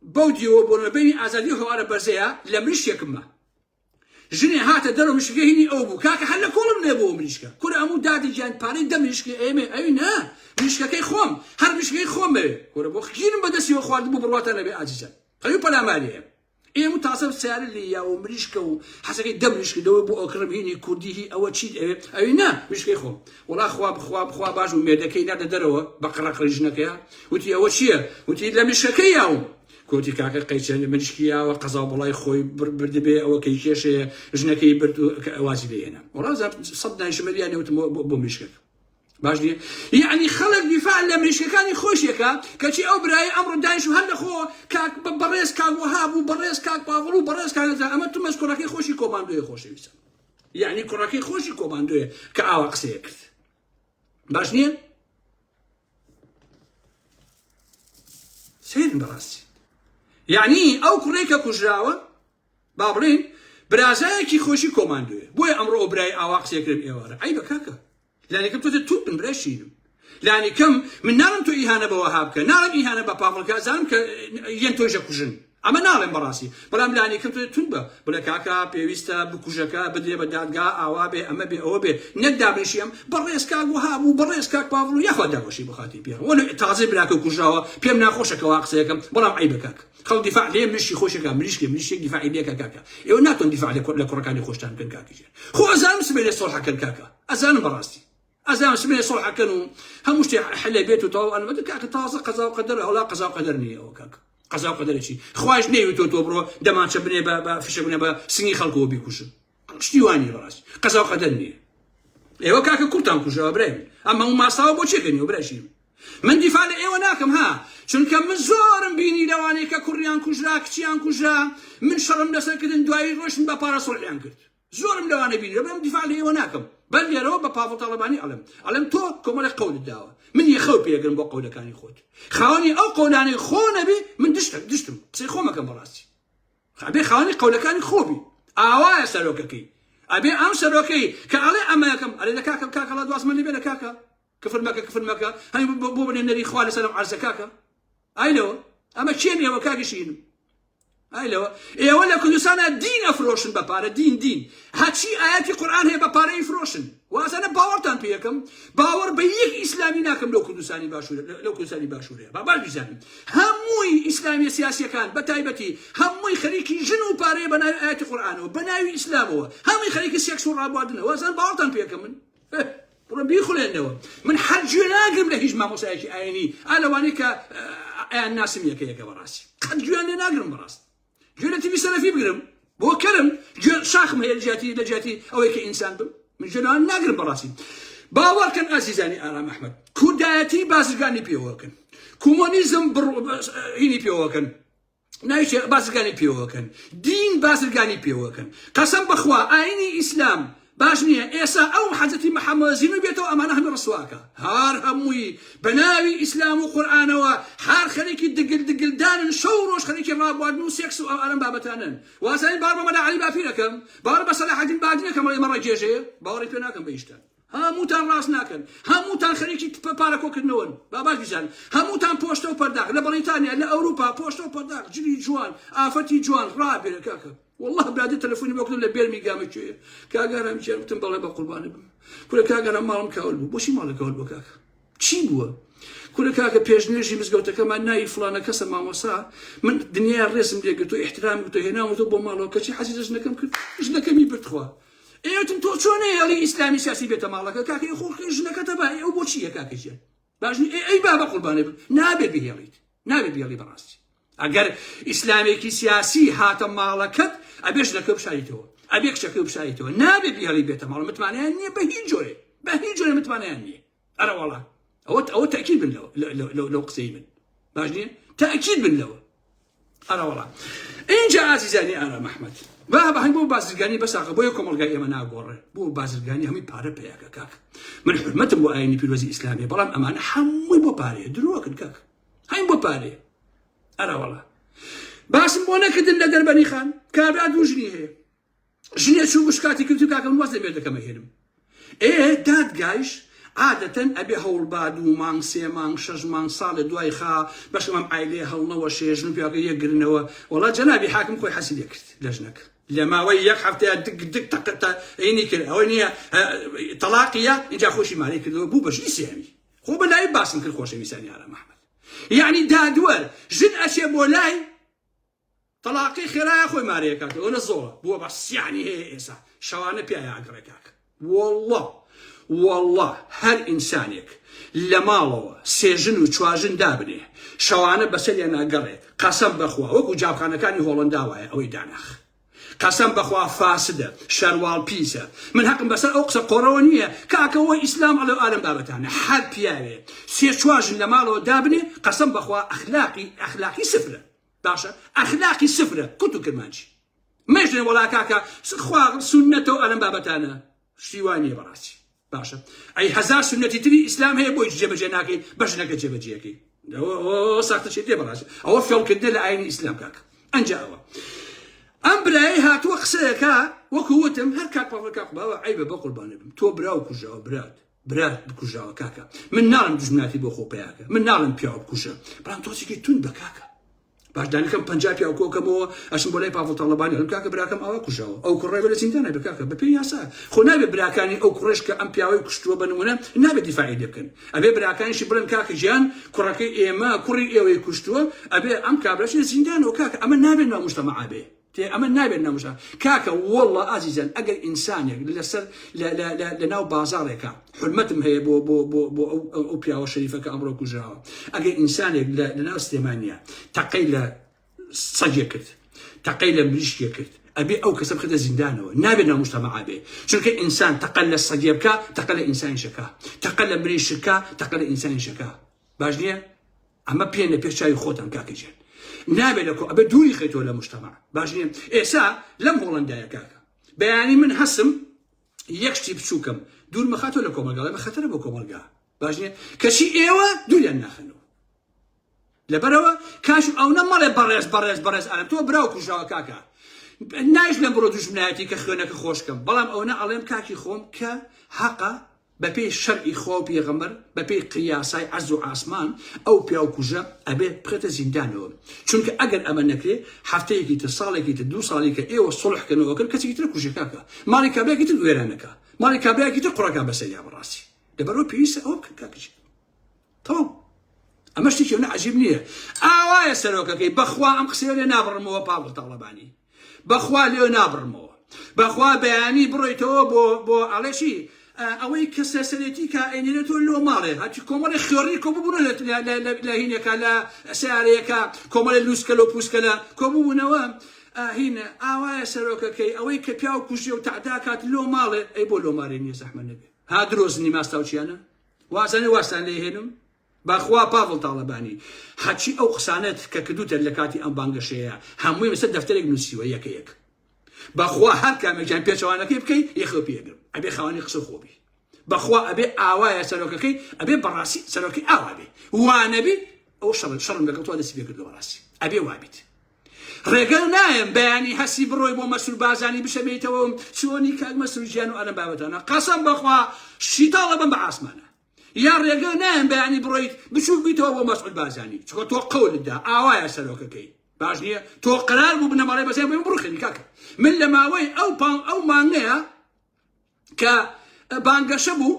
بەو دیوە بۆ بینی ئازادی هەوارە بەرزەیە لە مریشکێکم ما ژنێ هاتە دەرەوە مریشکەکە هینی ئەو بوو کاکە هەر لە کۆڵم نەبوو مریشکە کورە ئەموو دادی گیان پارەی دە مریشکی ئێمێ ئەوی نا مریشکەکەی خۆم هەر مریشکەکەی خۆم بەوێ کورە بۆ گیرم بەدەستیەوە خواردبوو بڕواتان نەبێ ئازیزان خەوی پەلاماری ئێم ئێمە تازە سیارە لێ یا و مریشکە و حەزەکەی دە مریشک لەوە بۆ ئەکڕم هینی کوردی هی ئەوە چیت ئەوێ ئەوی نا مریشکەی خۆم وڵا خوا بخوا بخوا باش و مێردەکەی نادە دەرەوە بە قڕەقڕی ژنەکەیە وتی ئەوە چییە وتی لە مریشکەکەی یاوم کۆتی کاکە قەیچە لە مریشکی یاوە قەزا و بەڵای خۆی بردبێ ئەوە کەی کێشەیە ژنەکەی برد و وازی لێ هێنا وەڵا سەد دانیشمە لیان وتم بۆ مریشکەکە باش نییە یعنی خەڵک دیفاع لە مریشکەکانی خۆشیەکە کەچی ئەو برای ئەمڕۆ دانیش و هەر لەخۆ کاک بەڕێز کاک وەهاب و بەڕێز کاک پاڤڵ و بەڕێز کاک ئەمە تومەز کوڕەکەی خۆشی کۆماندۆیە خۆشەویستە یعنی کوڕەکەی خۆشی کۆماندۆیە کە ئاوا قسەیە کرد باش نییە سەیرن بەڕاستی یعنی ئەو کوڕێک کە کوژراوە با بڵێین برازایەکی خۆشی کۆماندوێ بۆیە ئەمڕۆ ئەو برای ئاوا قسەکردم ئێوارە عیبە کاکە لانیکەم تۆ توت بن برای شیرم لانیکەم من ناڵم تۆ ئیهانە بە وەها بکە ناڵم ئیهانە بە پاڤڵکە زانم کە یەن تۆیشە کوژن ئەمە ناڵێم بەڕاستی بەڵام لانیکەم تۆ توند بە بڵێ کاکە پێویستە بکوژەکە بدرێ بە دادگا ئاوا بێ ئەمە بێ ئەوە بێ نەک دابنیشی ئەم بەڕێز کاک وەهاب و بەڕێز کاک پاڤڵ و یاخوا داوەشی بخاتی پێ وەلو تازەی براکە کوژراوە پێم ناخۆشە کە وا قسەیەکەم بەڵام عەیبە کاک خەڵک دیفاع لێ مریشکی خۆشەکە مریشکێ مریشکێک دیفاعی لێکە کاکە ئێوە ناتوان دیفاع لە کوڕەکانی خۆشتان بکەن کاکە گیان خۆ ئەزانم سبەینێ سۆڵحەکەن کاکە ئەزانم بەڕاستی ئەزانم سبەینێ سۆڵحەکەن و هەموو شتێ حلە بێت و تەواو ئەنمەتە کاکە تازە قەزا و قەدەر هەڵا قەزا و قەدەر نییە ئەوە کاکە قەزا و قەدەر چی خوایش نەیوتۆ تۆ بڕۆ دەمانچە بنێ بە فشە بنێ بە سنگی خەڵکەوە بیکوژن. شتی وا نییە بەڕاستی قەزا و قەدەر نییە. ئێوە کاکە کوڕتان کوژراوە برای من ئەم هەموو ماساوە بۆ چێ کەنیەوە برای شیرم من دیفاع لە ئێوە ناکەم ها چونکە من زۆرم بینی لەوانەی کە کوڕیان کوژرا کچیان کوژرا من شەڕم لەسەر کردن دوایی ڕۆشتن بە پارە سوڵحیان کرد زۆرم لەوانە بینی بەم دیفاع لە ئێوە ناکەم بەر لێرەوە بە پاڤڵ تاڵەبانی ئەڵێم ئەڵێم تۆ کۆمەڵێک قەولت داوە من یەخەو پێگرم بۆ قەولەکانی خۆت خاوەنی ئەو قەولانەی خۆ نەبی من دشتم دشتم قسەی خۆمەکەم بەڕاستی ئەبێ خاوەنی قەولەکانی خۆ بی ئاوایە سەرۆکەکەی ئەبێ ئەم سەرۆکەی کە ئەڵێ ئەمە یەکەم ئەرێ لە کاکە کاکە ڵا دوازمە لێ بێ لە کاکە کفر مەکە کفر مەکە هەی بۆ بنێ نەری خوا لەسەر ئەم عەرزە کاکە ئای لەوە ئەمە کێن ئێوە کاکی شیرم ئای لەوە ئێوە لە کوردستانە دین ئەفرۆشن بە پارە دین دین هەچی ئاەتی قورآن هەیە بە پارە ئیفرۆشن وازانە باوەڕتان پێ یەکەم باوەڕ بە یەک ئیسلامی ناکەم لەو کوردستانی باشوور لەو کوردستانی باشوورەیە با باش بیزانن هەمووی ئیسلامیە سیاسیەکان بە تایبەتی هەمووی خەریکی ژن و پارەیە بە ناوی ئاەتی قورآنەوە بە ناوی ئیسلامەوە هەمووی خەریکی سێکس و ڕابواردنە وازان باوەڕتان پێ یەکەم من بڕۆن بیخولێنەوە من هەر گوێ ناگرم لە هیچ مامۆسایەکی ئاینی ئا لەوانەی کە ئەیان ناسم یەکە یەکە بەڕاستی قەت گوێیان لێ ناگرم بەڕاست گوێ لە تیڤی سەلەفی بگرم بۆ کەرم گوێ شاخم هەیە لە جیاتی لە جیاتی ئەوەی کە ئینسان بم من گوێ لەوان ناگرم بەڕاستی باوەڕکەن ئازیزانی ئارام ئەحمەد کوردایەتی بازرگانی پێوەکەن کۆمۆنیزم هینی پێوەکەن ناوی چیە بازرگانی پێوەکەن دین بازرگانی پێوەکەن قەسەم بەخوا ئاینی ئیسلام باش نییە ئێسا ئەو حەزەتی محەممەد زینوو بێتەوە ئەمانە هەموو ڕسواکە هەر هەمووی بە ناوی ئیسلام و قورئانەوە هەر خەریکی دگل دگلدانن شەو ڕۆژ خەریکی ڕابواردن و سێکس و ئەم بابەتانەن وازانین باوەڕ بە مەلا عەلی باپیر ئەکەم باوەڕ بە سەلاحەدین بادین ئەکەم ئەڵێ ئەمە ڕەگێژەیە باوەڕی پێ ناکەم بە هیچتان هەمووتان ڕاست ناکەن هەمووتان خەریکی پارە کۆکردنەوەن با باش بیزانن هەمووتان پۆشتە و پەرداخ لە بەڕیتانیا لە ئەوروپا پۆشتە و پەرداخ جلی جوان ئافرەتی جوان ڕابێرە کاکە والله برادر تەلەفۆنی بۆ کردم لە بێرمیگامە کوێیە کاک ئارام گیان وتم بەڵێ بە قوربانی بم کورە کاک ئارام ماڵم کاول بوو بۆچی ماڵە کاول بوو کاکە چی بووە کورە کاکە پێشنوێژی مزگەوتەکەمان ناوی فڵانە کەسە مامۆسا من دنیا ڕێزم لێگرت و احترام گرت و هێناومەوە بۆ ماڵەوە کەچی حەزی لە ژنەکەم کرد ژنەکەمی برد خوا ئێوتم تۆ چۆن هێڵی ئیسلامی سیاسی بێتە ماڵەکە کاکە خۆ ژنەکەتە با ئەو بۆ چییە کاکە گیان باش ئەی بابە قوربانێ بم نابێ بهێڵیت نابێ بێڵی بەڕاستی ئەگەر ئیسلامێکی سیاسی هاتە ماڵەکەت ئەبێ ژنەکە بشاریتەوە ئەبێ کچەکە بشاریتەوە نابێ بهێڵی بێتە ماڵ متمانەیان نییە بە هیچ جۆرێ بە هیچ جۆرێ متمانەیان نییە ئەرە وەڵا ئەوە ئەوە تەئکید بن لەوە لەو قسەی من باش نییە تەئکید بن لەوە ئەرە وەڵا ئینجا ئازیزانی ئارام ئەحمەد با بە هەنگ بۆ بازرگانی بەساقە بۆیە کۆمەڵگای ئێمە ناگۆڕێ بۆ بازرگانی هەمووی پارە پیاکە کاک من حرمەتم بۆ ئاینی پیرۆزی ئیسلامیە بەڵام ئەمانە هەمووی بۆ پارەیە درۆکن کاک هەین بۆ پارەیە ئەرە وەڵا باسم بۆ نەکردن لە دەربەنی خان کابرا دوو ژنی هەیە ژنێ چوو مشکاتی کرد و کاکە من واز لە مێردەکەم ئەهێنم ئێ دادگایش عادەتەن ئەبێ هەوڵ با دوو مانگ سێ مانگ شەش مانگ ساڵێ دوای خا بەشکم ئەم عایلەیە هەڵنەوەشێ ژن و پیاوەکە یەکگرنەوە وەڵا جەنابی حاکم خۆی حەزی لێ کرد لە ژنەکە لە ماوەی یەک هەفتەیە دگ دگ تەق تەینی کرد ئەوە نییە تەڵاقیە ئینجا خۆشی مارەی کردەوە بوو بە ژنی سێهەمی خۆ بە لای باسم کرد خۆشەویستانی ئارام ئەحمەد یعنی دادوەر ژن ئەچێ بۆ لای تەڵاقی خێرایە خۆی مارەیە کاکە ئەوەنە زۆڵە بووە بە سیانی هەیە ئێسا شەوانە پیایا ئەگڕێ کاکە واللە واللە هەر ئینسانێک لە ماڵەوە سێژن و چوارژن دابنێ شەوانە بەسەریان ناگەڕێ قەسەم بەخوا وەکو جاوخانەکانی هۆڵەندا وایە ئەوەی داناخ قەسەم بەخوا فاسدە شەرواڵ پیسە من حەقم بەسەر ئەو قسە قۆڕەوە نییە کاکە وە ئیسلام ئەڵێ ئالەم بابەتانە هەر پیاوێ سێ چوارژن لە ماڵەوە دابنێ قەسەم بەخوا ئەخلاقی ئەخلاقی سفرە باشە ئەخلاقی سفرە کورت و کرمانجی مەژێن وەڵا کاکە خوا سوننەتە و ئەلەم بابەتانە شتی وا نییە بەڕاستی باشە ئەی هەزار سوننەتی تری ئیسلام هەیە بۆی جێبەجێ ناکەی بە ژنەکە جێبەجێەکەی ساختە چێتێ بەڕاستی ئەوە فێڵکردنە لە ئاینی ئیسلام کاکە ئەنجا ئەوە ئەم برای هاتووە قسەیەکە وەکو وتم هەر کاک پاڤڵ کاک باوە عیبە بە قوربانە بم تۆ برا و کوژاوە برات برات بکوژاوە کاکە من ناڵم دوژمناتی بۆ خۆ پیاکە من ناڵم پیاو بکوژە بەڵام تۆزێکی توند بە کاکە باش دانیکەم 50 پیاو کۆکەمەوە ئەشم بۆ لای پاڤڵ تاڵەبانی ئەڵێم کاکە براکەم ئاوا کوژاوە ئەو کوڕێ بە لە زیندانە بێ کاکە بەپێی یاسا خۆ نابێ براکانی ئەو کوڕێش کە ئەم پیاوەی کوشتووە بە نمونە نابێ دیفاعی لێ بکەن ئەبێ براکانیشی بڵێن کاکە گیان کوڕەکەی ئێمە کوڕی ئێوەی کوشتووە ئەبێ ئەم کابراش لە زیندانەوە کاکە ئەمە نابێت ناو مجتەمەعا بێ تێ ئەمە نابێت ناموسا کاکە واللە ئازیزان ئەگەر ئینسانێک لەسەر لە ناو بازاڕێکە حرمەتم هەیە بۆ بۆ بۆ بۆ ئەو پیاوە شەریفە کە ئەمڕۆ کوژراوە ئەگەر ئینسانێک لە ناو سلێمانیا تەقەی لە سەگێ کرد تەقەی لە مریشکێ کرد ئەبێ ئەو کەسە بخرێتە زیندانەوە نابێت ناو مجتەمەعا بێ چونکە ئینسان تەقە لە سەگێ بکا تەقە لە ئینسانیش ئەکا تەقە لە مریشک کا تەقە لە ئینسانیش ئەکا باش نییە ئەمە پێنە پێش چاوی خۆتان کاکە گیان نابێت لە کۆ ئەبێ دووری خەیتەوە لە مجتەمەع باش نییە ئێسا لەم هۆڵەندایە کاکە بەیانی من هەسم یەک شتی بچووکم دوور مەخاتەوە لە کۆمەڵگا ئەمە خەتەرە بۆ کۆمەڵگا باش نییە کەچی ئێوە دووریان ناخەنەوە لەبەرەوە کاش ئەونە مەڵێ بەڕێز بەڕێز بەڕێز ئارام تۆ براو کوژراوە کاکە نایش لەم بڕۆ دوژمنایەتی کە خوێنەکە خۆشکەم بەڵام ئەونە ئەڵێم کاکی خۆم کە حەقە بەپێی شەرعی خوا و پێغەمبەر بەپێی قیاسای عەرز و عاسمان ئەو پیاو کوژە ئەبێ بخرێتە زیندانەوە چونکە ئەگەر ئەمە نەکرێ هەفتەیەکی تر ساڵێکی تر دوو ساڵی کە ئێوە سوڵح کەنەوە کرد کەسێکی تر کوژێ کاکە ماڵی کابراکی تر وێرانەکە ماڵی کابراکی تر قوڕەکە بەسەریا بەڕاستی لەبەرەوە پێویستە ئەوە بکەن کاکە تەواو ئەمە شتێکی ئەونە عەجیب نییە ئاوایە سەرۆکەکەی بەخوا ئەم قسەیە لێ نابڕمەوە پاڤڵ تاڵەبانی بەخوا لێ نابڕمەوە بەخوا بەیانی بڕۆیتەوە بۆ بۆ ئەڵێشی ئەوەی کە سەرسەرێتی کا ئەینێرێتەوە لۆ ماڵێ هەرچی کۆمەڵی خوێڕی کۆببوون لە هینێکا لە سیارەیەکە کۆمەڵی لوسکەلە و پوسکەلە کۆببوونەوە هین ئاوایە سەرۆکەکەی ئەوەی کە پیاو کوژێ و تەعداکات لۆ ماڵێ ئەی بۆ لۆ ماڵێ نییە زەحمە نەبێ ها درۆزنی ماستاوچیانە وازانێ وازتان لێ هێنم بەخوا پاڤڵ تاڵەبانی هەرچی ئەو قسانەت کە کردوتە لە کاتی ئەم بانگەشەیە هەمووی لەسەر دەفتەرێک نووسیوە یەکە یەک بەخوا هەر کامێکیان پێچەوانەکەی بکەی یەخەو پێگرم ئەبێ خاوەنی قسە خۆبی بەخوا ئەبێ ئاوایە سەرۆکەکەی ئەبێ بەڕاستی سەرۆکی ئاوا بێ وانەبی ئەو شەڕ شەڕم لەگەڵ تۆ دەستی پێکردەوە بەڕاستی ئەبێ وابیت ڕێگە نایەم بەیانی هەسی بڕۆی بۆ مەسرور بازانی بشەمێیتەوە و چۆنی کاک مەسرور گیان و ئەلەم بابەتانە قەسەم بەخوا شیتاڵە بم بە ئاسمانە یا ڕێگە نایەم بەیانی بڕۆیت بچوک بیتەوە بۆ مەسعود بازانی چونکە تۆ قەولت دا ئاوایە سەرۆکەکەی باش نییە تۆ قرار بوو بنەماڵەی بەزای بۆ بڕوخێنی کاکە من لە ماوەی ئەو پان ئەو مانگەیە کە بانگەشە بوو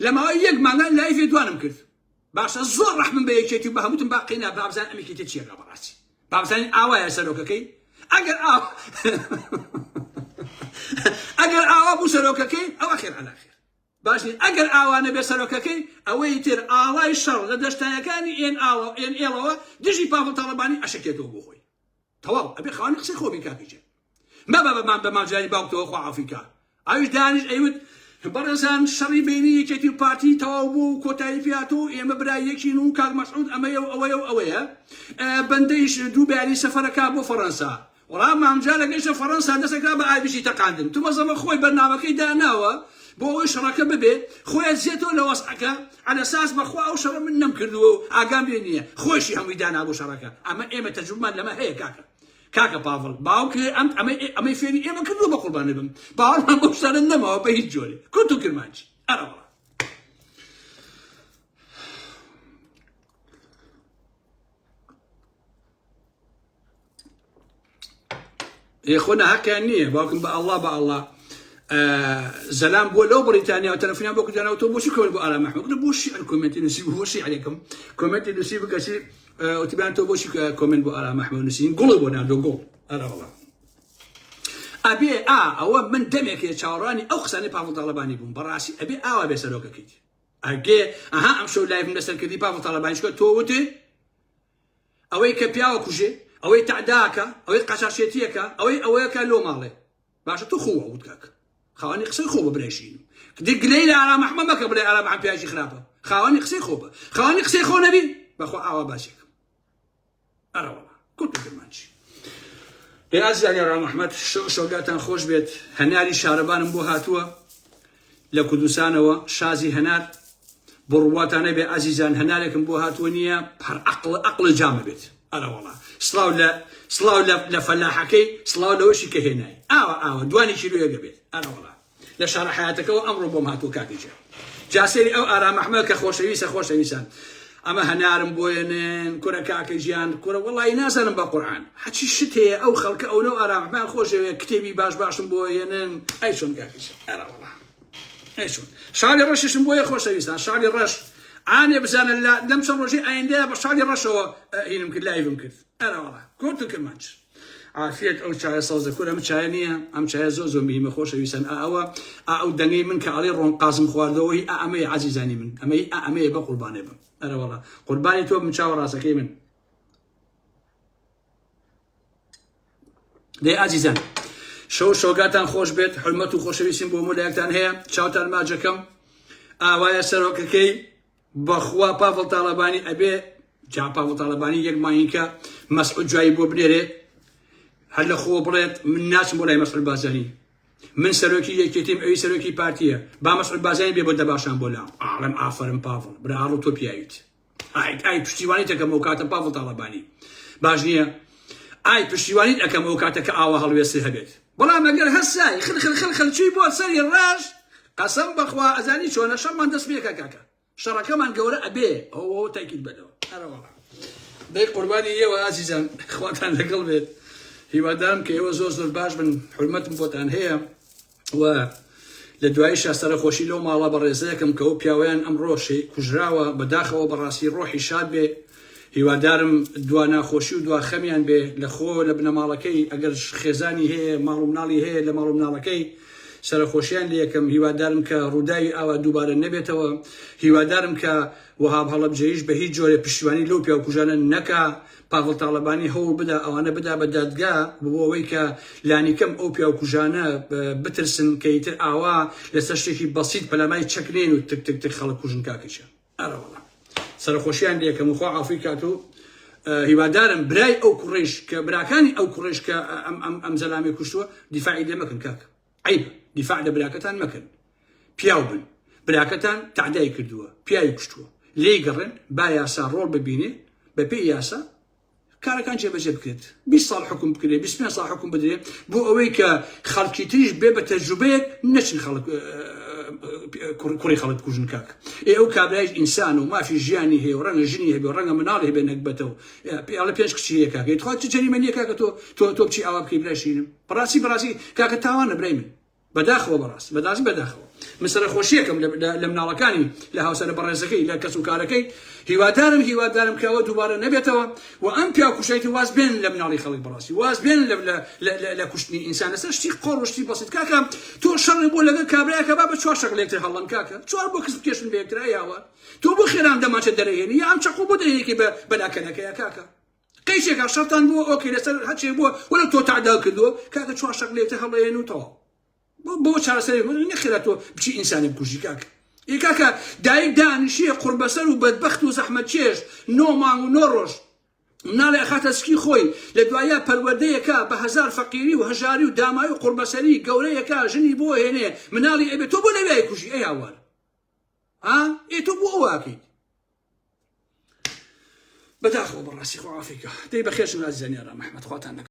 لە ماوەی یەک مانگە live ێ دوانم کرد باشە زۆر ڕەحمم بە یەکێتی و بە هەمووتم با قینا بابزان ئەم یەکێتی چیەکە بەڕاستی بابزانین ئاوایە سەرۆکەکەی ئەگەر ئاو ئەگەر ئاوا بوو سەرۆکەکەی ئەوە خێر عەلا خێر باش نیە ئەگەر ئاوا نەبێ سەرۆکەکەی ئەوەی تر ئاڵای شەڕ لە دەشتایەکانی ئێن ئاوە ئێن ئێڵەوە دژی پاڤڵ تاڵەبانی ئەشەکێتەوە بۆ خۆی تەواو ئەبێ خاوەنی قسەی خۆ بی کاکە گیان مەبە بە مام بە مامجلانی باوکتەوە خوا عەفوی کا ئەویش دانیش ئەیوت بەڕێزان شەڕی بینی یەکێتی و پارتی تەواو بوو و کۆتایی پێهاتوو و ئێمە برای یەکین و کاک مەسعود ئەمەیە و ئەوەیە و ئەوەیە بەندەیش دوو بەیانی سەفەرەکا بۆ فەڕەنسا وەڵا مامجالە گەیشتە فەڕەنسا دەستەکا بە ئابیجی تەقاندن تومەزەمە خۆی بەرنامەکەی داناوە بۆ ئەوەی شەڕەکە ببێ خۆی ئەدزێتەوە لە وەزعەکە عەلەساس بەخوا ئەو شەڕە من نەمکردووە و ئاگام لێ نییە خۆیشی هەمووی دانابوو شەڕەکە ئەمە ئێمە تەجروبمان لەمە هەیە کاکە کاکە پاڤڵ باوکێ ئەم ئەمەی ئەمەی فێری ئێمە کردووە بە قوربانی بم باوەڕمان بەو شتانە نەماوە بە هیچ جۆرێ کورت و کرمانجی ئەرەوەڵا ئێ خۆ ناهەقیان نییە باوکم بە ئەڵڵا بە ئەڵڵا زەلام بووە لەو بڕیتانیا و تەلەفۆنیان بۆ کردیانەوە تۆ بۆچی comment بۆ ئارام ئەحمەد گوتم بۆ شیعر comment ی نووسی بۆ شیعرێکم comment ی نووسی بکەچی وتبیان تۆ بۆچی comment بۆ ئارام ئەحمەد نووسین گوڵی بۆ ناردۆ گوڵ ئەرە وەڵا ئەبێ ئا ئەوە من دەمێکێ چاوەڕوانی ئەو قسانەی پاڤڵ تاڵەبانی بووم بەڕاستی ئەبێ ئاوا بێ سەرۆکەکەیت ئەگێ ئەها ئەمشەو live م لەسەر کردی پاڤڵ تاڵەبانی چکە تۆ وتی ئەوەی کە پیاوە کوژێ ئەوەی تەعداکە ئەوەی قاچاخچێتیەکە ئەوەی ئەوەیەکە لۆ ماڵێ باشە تۆ خۆ وت کاک خاوەنی قسەی خۆ بە برایشین دی گلەی لە ئارام ئەحمە مەکە بڵێ ئارام ئەحمە پیاوێکی خراپە خاوەنی قسەی خۆ بە خاوەنی قسەی خۆ نەبی بەخوا ئاوا باسێکم ئەرەوەڵا کورت و کرمانجی ئێ ئازیزانی ئارام ئەحمەد شەوگاتان خۆش بێت هەناری شارەبانم بۆ هاتووە لە کوردستانەوە شازی هەنار بڕواتان نەبێ ئازیزان هەنارێکم بۆ هاتووە نییە هەر عەقڵ عەقڵ جامە بێت ئەرەوەڵا سڵاو لە سڵاو لە لە فەلاحەکەی سڵاو لەوەشی کە هێنای ئاوا ئاوا دوانی کیلۆیەکە بێت ئەرەوەڵا لە شارە حیاتەکەەوە ئەمڕۆ بۆم هاتووە کاکە گیان جا سەیری ئەو ئارام ئەحمەد کە خۆشەویستە خۆشەویستان ئەمە هەنارم بۆیەنن کورە کاکە گیان کورە وەڵی نازانم بە قورعان هەچی شت هەیە ئەو خەڵکە ئەو نەو ئارام ئەحمەد خۆشەوێ کتێبی باش باشم بۆ هێنن ئەی چۆن کاکە گیان ئەرا وەڵا ئەی چۆن شاڵی ڕەشیشم بۆیە خۆشەویستان شاڵی ڕەش ئانێ بزانە لەم چەند ڕۆژی ئایندەیە بە شاڵی ڕەشەوە هینم کرد live م کرد ئەرا وەڵا کورت و کرمانج عافیەت ئەو چایە سەوزە کورە ئەم چایە نییە ئەم چایە زۆر زۆر مهمە خۆشەویستان ئا ئەوە ئا ئەو دەنگەی من کە ئەڵێ ڕۆن قازم خواردەوە هی ئا ئەمەیە عەزیزانی من ئەمەی ئا ئەمەیە بە قوربانێ بم ئەرە وەڵا قوربانی تۆ بم چاوە ڕاستەکەی من دەی ئازیزان. شەو شەوگاتان خۆش بێت حرمەت و خۆشەویستیم بۆ هەموو لایەکتان هەیە چاوتان ماجەکەم ئاوایە سەرۆکەکەی بەخوا پاڤڵ تاڵەبانی ئەبێ جا پاڤڵ تاڵەبانی یەک مانگیکە مەسعود جوایی بۆ بنێرێ هەر لە خۆ بڵێت من ناچم بۆ لای مەسعود بازانی من سەرۆکی یەکێتیم ئەوی سەرۆکی پارتیە با مەسعود بازانی بێ بۆ دەباشان بۆ لام ئاڵم ئافەرم پاڤڵ برا ئاڕۆ تۆ پیاویت ئای ئای پشتیوانیت ئەکەم ئەو کاتە پاڤڵ تاڵەبانی باش نییە ئای پشتیوانیت ئەکەم ئەو کاتە کە ئاوا هەڵوێستت هەبێت بەڵام ئەگەر هەسای خل خل خل خل چووی بۆ سەری ڕەش قەسەم بەخوا ئەزانی چۆنە شەڕمان دەست پێکە کاکە شەڕەکەمان گەورە ئەبێ ئەوە تاکید بەدەوە ئەرەوەڵا دەی قوربانی ئێوە ئازیزان خواتان لەگەڵ بێت هیوادارم کە ئێوە زۆر زۆر باش بن حرمەتم بۆتان هەیە و لە دواییشا سەرەخۆشی لەو ماڵە بەڕێزەیەکم کە ئەو پیاوەیان ئەمڕۆ کوژراوە، بەداخەوە بەڕاستی ڕۆحی شاد بێ، هیوادارم دوا ناخۆشی و دوا خەمیان بێ لە خۆ لە بنەماڵەکەی ئەگەر خێزانی هەیە ماڵ و مناڵی هەیە لە ماڵ و مناڵەکەی سەرەخۆشیان لێکەم هیوادارم کە ڕووداوی ئاوا دووبارە نەبێتەوە هیوادارم کە وەهاب هەڵەبجەییش بە هیچ جۆرێ پشتیوانی لەو پیاوکوژانە نەکا پاڤڵ تاڵەبانی هەوڵ بدا ئەوانە بدا بە دادگا بۆ ئەوەی کە لانیکەم ئەو پیاوکوژانە بترسن کە ئیتر ئاوا لەسەر شتێکی بەسیت پەلاماری چەک نێن و تک تک تک خەڵک کوژن کاکە گیان ئەرەوەڵا سەرەخۆشیان لێکەم و خوا عافوی کات و هیوادارم برای ئەو کوڕیش کە براکانی ئەو کوڕیش کە ئەم ئەم ئەم زەلامی کوشتووە دیفاعی لێ مەکەن کاکە عیب دیفاع لە براکەتان مەکەن پیاو بن براکەتان تەعدای کردووە پیاوی کوشتووە لێی گەڕێن با یاسا ڕۆڵ ببینێ بەپێی یاسا کارەکان جێبەجێ بکرێت 20 ساڵ حکوم بکرێت 25 ساڵ حکوم بدرێت بۆ ئەوەی کە خەڵکی تریش بێ بە تەجروبەیەک نەچن خەڵک کوڕی خەڵک بکوژن کاک ئێ ئەو کابرایش ئینسان و مافی ژیانی هەیە و ڕەنگە ژنی هەبێ و ڕەنگە مناڵی هەبێ نەگبەتەوە پێڵە پێنج کچی هەیە کاکە تخوا چ جەریمە نییە کاکە تۆ تۆ تۆ بچی ئاوا بکەی برای شیرینم بەڕاستی بەڕاستی کاکە تاوانە برای من بەداخەوە بەڕاست بەداسی بەداخەوە من سەرەخۆشیەکەم لە مناڵەکانی لە هاوسەرە بەڕێزەکەی لە کەس و کارەکەی هیوادارم هیوادارم کە ئەوە دووبارە نەبێتەوە و ئەم پیا کوشایتی واز بێن لە مناڵی خەڵک بەڕاستی واز بێن لە کوشتنی ئینسان لەسەر شتی قۆڕ و شتی بەسیت کاکە تۆ شەڕی بۆ لەگەڵ کابرایەکە با بە چوار شەق لێکتر هەڵەن کاکە چوار بۆ کز بکێشن بە یەکتر ئەیاوە تۆ بۆ خێران دەمانچە دەرەهێنی یا ئەم چەقۆ بۆ دەرەهێنی بە بەلاکەنەکەیە کاکە قەیچێکا شەڕتان بووە ئۆکەی لەسەر هەرچێک بووە وەلو تۆ تەعدا کردووە کاکە چوار شەق لێتە هەڵێن و تەواو بۆ چارەسەری نەخێرا تۆ بچی ئینسانی بکوژی کاکە ئی کاکە دایک دانیشیە قوربەسەر و بەدبەخت و زەحمەت چێژ نۆ مانگ و نۆ ڕۆژ مناڵێ ئەخاتە سکی خۆی لە دوایە پەروەردەیەکە بە هەزار فەقیری و هەژاری و داماوی و قوربەسەری گەورەیەکە ژنی بۆ هێنێ مناڵی ئەبێ تۆ بۆ لەویای کوژی ئەی هاوار ها ئێ تۆ بۆ ئەوە ئەکەیت بەداخەوە بەڕاستی خوا عافیکە دەی بەخێرچن ئازیزانی ئارام ئەحمەد خواتان لەگەڵ.